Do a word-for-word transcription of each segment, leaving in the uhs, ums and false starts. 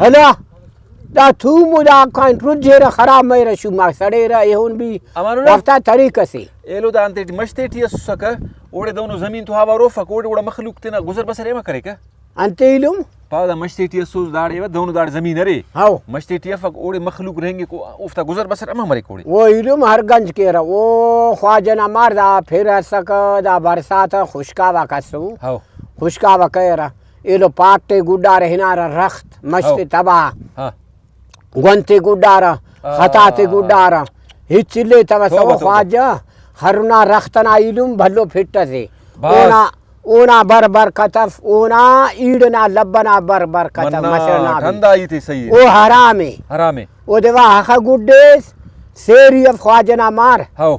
ہلا، دا تھوم و دا کان رجیرہ، خراب مریرہ، شوما سڑیرہ، ایہن بھی امان اللہ۔ دافتا طریقہ سے۔ ایلو دا انتیٹی مش تیٹی اسسکہ، اوڑے دہنو زمین تو آوار اوفک، اوڑے گڑا مخلوق تینا گزر بسر امر کریکہ۔ انتے ایلم؟ پاوہ دا مش تیٹی اسوس داڑے و دہنو داڑے زمین ارے۔ ہاؤ۔ مش تیٹی افک، اوڑے مخلوق رہینگک، او-، اوفتا گزر بسر امر مریک اوڑے۔ او ایلم ہر گنج کیرہ، او خواجہ نا مار دا پھر اسکہ، دا برسات خشکاوہ کسو۔ ہاؤ۔ خشکاوہ کیرہ۔ ایلو پاٹ تے گڈارہ ہنارہ رخت، مش تے ہاؤ۔ تباہ۔ ہاں۔ گون تے گڈارہ، آ۔ خطا تے گڈارہ، ہچ الیتوسہ۔ توبہ، او توبہ۔ خواجہ، خرنا رخت ئنا ایلم بھلو پھٹ ئسے۔ بھاز۔ اونا، اونا بر بر کتف، اونا ایڑ ئنا لب ئنا بر بر کتف، مناٹ، مش ئنا بھی۔ ہندا ہیت ءِ صحیح ءِ۔ او حرام ءِ۔ حرام ءِ۔ اودے وا اخہ گڈیس، سیری اف خواجہ نا مار۔ ہو۔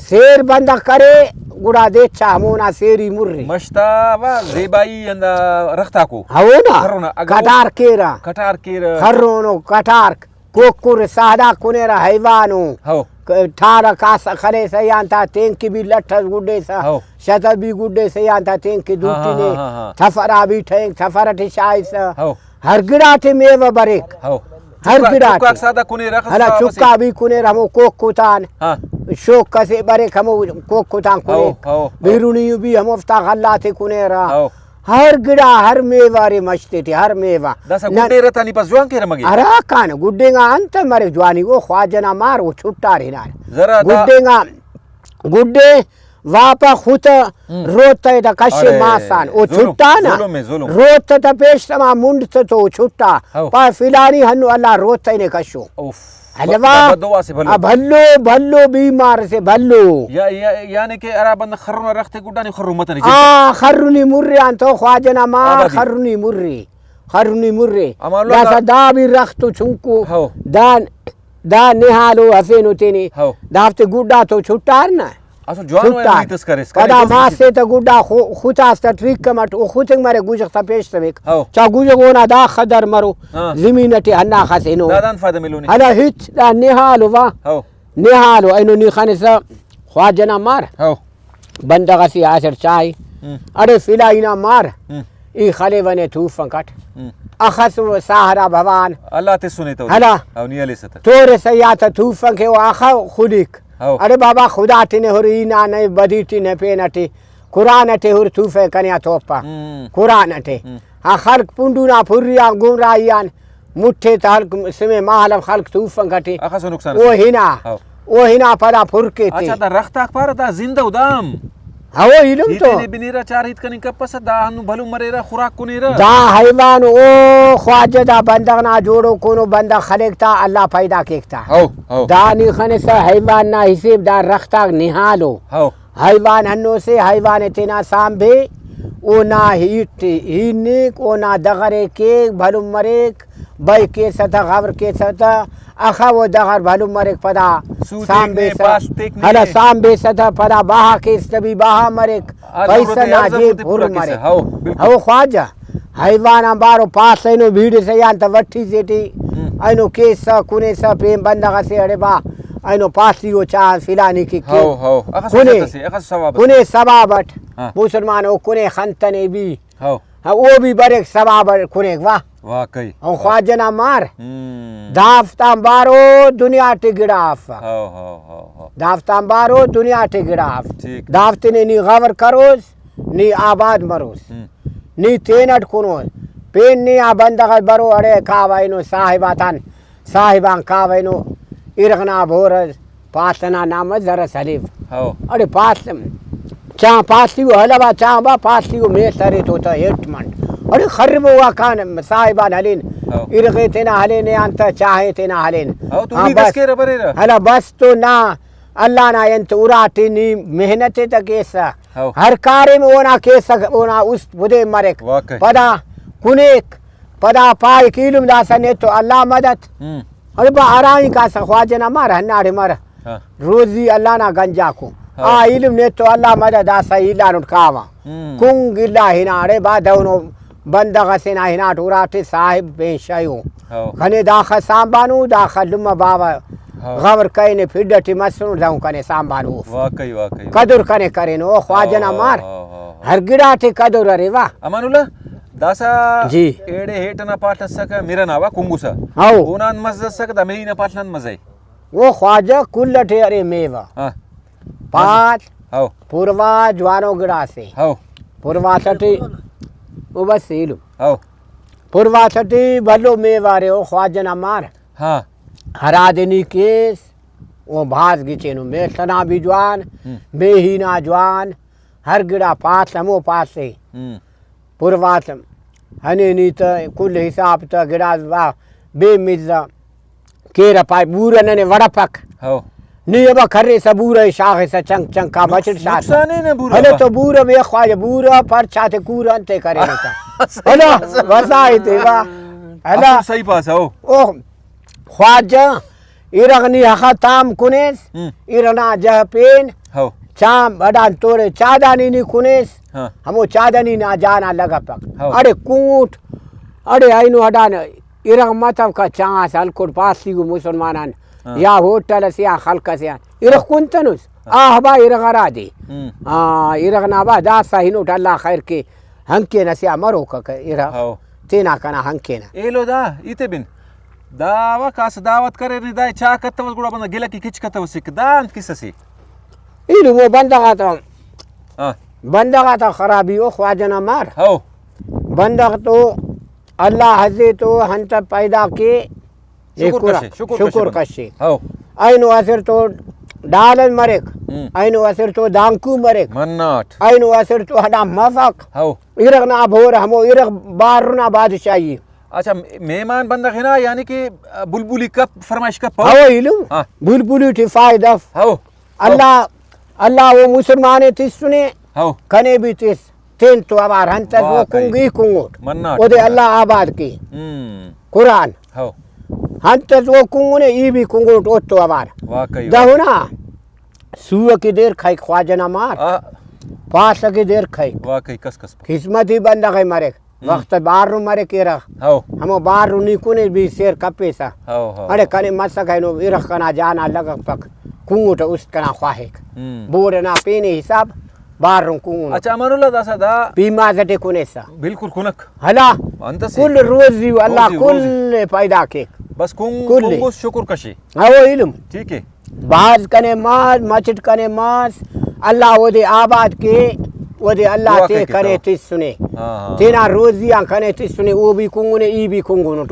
سیر بندغ کرے، گڑا دے چا ہمونا سیری مری۔ مش تا وا زیبائی ہندا رخت آکو۔ ہو نا، خرنا، اگہ او کٹار کیرہ۔ کٹار کیرہ۔ خرونو کٹار، کوکر ساہدار کنیرہ حیوانو۔ ہو۔ ک-، ٹھارہ کاسہ خلیسہ ایہان تا تینکہ بھی لٹ ئس گڈیسہ، ہو۔ شتہ بھی گڈیسہ ایہان تا تینکہ ہاں، ہاں، دوٹی نے، ہاں، ہاں، ہاں۔ تفرا بھی ٹہینک، تفر ئٹی شاغسہ۔ ہو۔ ہر گڑاٹی میوہ بریک۔ ہو۔ ہر چکا-، گڑاٹی۔ چکاک سادہ کنیرہ، ہرا خاص خاص چکا اسے۔ بھی کنیرہ، ہمو کوکو تان۔ ہاں۔ شوک اسے بریک، ہمو کوکو تان ہو، کنیک۔ ہو، ہو۔ بیرونی بھی ہموفتا غلہ تے کنیرہ۔ ہو۔ ہر گڑا، ہر میوہ ارے مش تیٹی، ہر میوہ۔ داسہ نن گڈیرہ تا نی پاس جوان کیرہ مگے؟ ہراکان گڈینگا انت مریک جوانی، او خواجہ نا مار، او چھٹار ہنار۔ ذرا دا گڈینگا، گڈے واپہ خت ہم۔ روت ءِ دا کشے اڑے ماسان۔ او ظلم، چھٹا نا۔ ظلم ءِ، ظلم۔ روت تا پیش تما منڈ تا تو چھٹا۔ ہو۔ پا فلانی ہنو اللہ روت ءِ نے کشو۔ اوف۔ الوا۔ ب-، بددعا سے بھلو۔ آ بھلو، بھلو بیمار سے بھلو۔ یا، یا، یعنی کہ ہرا بندغ خرنا رخت ءِ گڈانی خرن متنے جن۔ آ، خرنی مرے آن تو خواجہ نا مار آبادی۔ خرنی مرے۔ خرنی مرے۔ امان اللہ داسا دا۔ دا بھی رخت و چنکو۔ ہو۔ دا دا نہالو ہفینو تینے، ہو۔ دافتے گڈا تو چھٹار نا۔ اسل جوانو چھٹار۔ اہمیت اس کریس، کنے پدا دوست ماسے اس۔ تا گڈا خو-، خت آس تا ٹریک کمٹ، او خت انگ مرے گوجخ تا پیش تمک۔ ہو۔ چا گوجخ اونا دا خدر مرو، ہاں۔ زمین ٹی ہندا خسینو۔ دا دان فائدہ ملونی۔ ہلا ہچ دا نہالو وا۔ ہو۔ نہالو اینو نی خنسہ خواجہ نا مار۔ ہو۔ بندغ اسے آسر چائے، ہم۔ اڑے فلائی نا مار، ہم۔ ای خلیوہ نے توفنگ کٹ۔ ہم۔ اخس و ساہرا بھوان۔ اللہ تسنے تو۔ ہلا۔ او نی ہلیسہ تہ۔ تورسہ یا تہ توفنگ کہ او اخہ خلیک۔ ہو۔ اڑے بابا خدا ٹی نے ہر ای نا نئے بدی ٹی نے پین ٹی۔ قرآن ٹی ہر توفے کنے آ توپہ۔ ہم۔ قرآن ٹی۔ ہم۔ آ خلق پنڈو نا پھری آن گمراہی آن مٹھے تہ ہلک سمے ماہلم خلق توفنگ کٹے۔ اخس و نقصان او اس۔ ہنا، ہو۔ او ہنا پدا پھر کے تے۔ اچھا، دا رخت آک پارہ دا زندہ ءُ دا ہم؟ ہو، ایلم ہیت تو۔ نے بنیرہ چار ہیت کننگ کپسہ، دا ہندن بھلن مریرہ، خوراک کنیرہ۔ دا حیوان او خواجہ دا بندغ نا جوڑو کونو بندغ خلیک تا، اللہ پیدا کیک تا۔ ہو، ہو۔ دا نی خنسہ حیوان نا حسیب دا رخت آک نہالو۔ ہو۔ حیوان ہنو سے حیوان ءِ تینا سانبے، اونا ہیٹ ہینک، اونا دغر ءِ کیک، بھلن مریک، بئے کیسہ تہ، غور کیسہ تہ، اخہ و دغر بھلن مریک پدا سوت ایک نے، سانبیسہ۔ پاست ایک نے۔ ہلا سانبیسہ تہ پدا بہا کیس تہ بھی بہا مریک، ہر پیسہ ضرورت ءِ، نا ہر جیب ضرورت ءِ ہر پورا کیسہ۔ مریک۔ ہو، بالکل۔ ہو خواجہ، حیوان آن بارو پاس اینو بھیڑسہ ایہان تہ وٹی سے ٹی، ہم۔ اینو کیسہ کُنیسہ پین بندغ اسے اڑے با، اینو پاسیو چا فلانی کی ہو، ہو۔ اخس کنے، عزت اسے، اخس ثواب اسے۔ کنے ثواب اٹ۔ ہاں۔ مسلمان او کنے خنتنے بھی۔ ہو۔ ہاں، او بھی بریک ثواب اٹ کنیک واہ۔ واقعی۔ او خواجہ نا مار۔ ہم۔ دافتان بارو دنیا ٹی گڑا افک۔ ہو، ہو، ہو، ہو۔ دافتان بارو دنیا ٹی گڑا اف۔ ٹھیک۔ دافتنے نی غور کروس، نی آباد مروس۔ ہم۔ نی تینٹ کنوس۔ پین نی آ بندغ اس برو اڑے کاوہ اینو صاحب آتان، صاحب آن کاوہ اینو ارغ نا بور اس، پاس ئنا نام اس زر سلیف۔ ہو۔ اڑے پاس، چاں پاسیو ہلوا چاں با پاسیو میل ترے تو تہ ہیٹ منٹ۔ اڑے خربو وا کان صاحب آن ہلین۔ ہو۔ ارغ ءِ تینا ہلین ایہان تہ چاہ ءِ تینا ہلین۔ ہو، تو ہاں، امید اس بس۔ کیرہ بریرہ۔ ہلا بس تو نا۔ اللہ نا انت اراٹی نی محنت ءِ تہ کیسہ۔ ہو۔ ہر کاریم اونا کیسہ اونا است پدین مریک۔ واقعی۔ پدا کنیک، پدا پائک ایلم داسہ نے تو اللہ مدد۔ ہم۔ اڑے با ہرا ہنکاسہ خواجہ نا مار ہنداڑے مر۔ ہاں۔ روزی اللہ نا گنجاکو۔ ہاں۔ آ ایلم نے تو اللہ مدد داسہ ایلانٹ کاوہ۔ ہم۔ کنگ الا ہناڑے با دہنو بندغ اسے نا ہناٹ اراٹے صاحب پین شیو۔ ہو۔ کنے داخہ سانبانو، داخہ لمہ باوہ ہو۔ غور کرینے پھڈ ٹی مسنو، دہن کنے سانبانو۔ واقعی، واقعی۔ قدر کنے کرینو، او خواجہ نا ہو، ہو، مار۔ ہو، ہو، ہو۔ ہر گڑاٹے قدر ارے وا۔ امان اللہ، داسہ جی۔ ایڑے ہیٹ ئنا پاڷ ئسکہ، مِر ئنا وا کنگسہ۔ ہاؤ۔ اونا انت مزہ ئسکہ، دا مے نا پاڷ نا انت مزہ ءِ؟ او خواجہ کل ئٹی ارے میوہ۔ ہاں۔ پاڷ، ہاؤ۔ پوروا جوانو گڑاسے۔ ہاؤ۔ پوروا ئٹی، او بس ایلم۔ ہاؤ۔ پوروا ئٹی بھلو میوہ ارے، او خواجہ نا مار۔ ہاں۔ ہرادے نی کیس، او بھاز گچینو۔ میڷ ئنا بھی جوان، ہم۔ مے ہی نا جوان، ہر گڑا پاڷ ہمو پاڷ سے۔ ہم۔ پوروا ئٹ ہنینی تہ کل حساب تہ گڑاس با بے مزہ کیرہ پائے بورہ ننے وڑپک۔ ہو۔ نی ابا کریسہ بورہ ئے شاغسہ چنک چنکا بچٹ شاغسہ۔ نقصان ءِ نا بورہ ہلو با۔ تو بورہ بے خواجہ بورہ پرچا تے کورہ انتے کرینے تہ۔ صحیح ہلو پاسہ۔ وسائی تے با۔ ہلو۔ افسوس صحیح پاسہ ہو۔ او خواجہ، ارغ نی ہخہ تام کنیس، ہم۔ ارغ نا جہہ پین، ہو۔ چام اڈان تورے چادانی نی کنیس، ہاں۔ ہمو چادانی نا جان آ لگپک۔ ہو۔ اڑے کنگوٹ، اڑے اینو اڈان ارغ متوکا چانس ہلکوٹ پاسیگو مسلمانان، ہاں۔ یا ہوٹل ئسے آن خلق ئسے آن۔ ارغ ہاں۔ کنتنس، ہاں۔ آہ با ارغ ہرادے۔ ہم۔ آ، ارغ نا با داسہ ہنوٹ اللہ خیر کے۔ ہنکین اسہ آ مروک ءِ ارغ ہو۔ تینا کنا ہنکین ءِ۔ ایلو دا ہیت ءِ بن۔ دا وا کاسہ دعوت کرینے، دا چا کتوس گڑا بندغ گلہ کہ کچ کتوس سک۔ دا انت کسہ سے؟ ایلم او بندغ آتا، ہاں۔ بندغ آتا خرابی او خواجہ نا مار۔ ہو۔ بندغ تو اللہ حزے تو ہنت پیدا کے شکر ایکورا کشے، شکر شکر کشے۔ کشے۔ ہو۔ اینو اسر تو ڈالن مریک، ہم۔ اینو اسر تو دانکو مریک، مناٹ۔ اینو اسر تو ہندا مفک۔ ہو۔ ارغ نا بھور ہمو ارغ بارو نا بادشاہی۔ اچھا، مہمان بندغ ہنا یعنی کہ بلبلی کپ، فرمائش کپ، ہو؟ ہو ایلم۔ ہاں۔ بلبلی ٹی فائدہ اف۔ ہو۔ اللہ، اللہ او مسلمان ءِ تسنے، ہو۔ کنے بھی تس۔ تین تو اوار انت ئس او واقعی۔ کنگ ای کنگوٹ۔ مناٹ، اودے مناٹ۔ اللہ آباد کے۔ ہم۔ قرآن۔ ہو۔ انت ئس او کنگنے ای بھی کنگوٹ اوتو اوار۔ واقعی۔ دہنا سو کہ دیر کھائک خواجہ نا مار۔ آ۔ پاسہ کہ دیر کھائک۔ واقعی کس کس۔ قسمتی بندغ ءِ مریک۔ ہم۔ وخت بارو مریک ارغ۔ ہو۔ ہمو بارو نی کنے بھی سیر کپیسہ۔ ہو، ہو۔ اڑے کنے مسک اینو ارغ کنا جانا لگپک۔ کنگوٹ است کنا خواہک۔ ہم۔ بوڑ نا پینے حساب بارو کنگنو۔ اچھا، امان اللہ داسہ دا پیماز ئٹی کنیسہ۔ بالکل کنک۔ ہلا۔ انت سے۔ کل روزی و اللہ روزی، کل روزی۔ پیدا کیک۔ بس کنگ، کل۔ کنگوس شکر کشے۔ ہو ایلم۔ ٹھیک ہے۔ بھاز کنے ماس، مچٹ کنے ماس، اللہ اودے آباد کے، اودے اللہ دعا تے کیک کنے تاؤ۔ تسنے۔ ہاں، ہاں۔ تینا روزی آن کنے تسنے، او بھی کنگنے، ای بھی کنگنٹ۔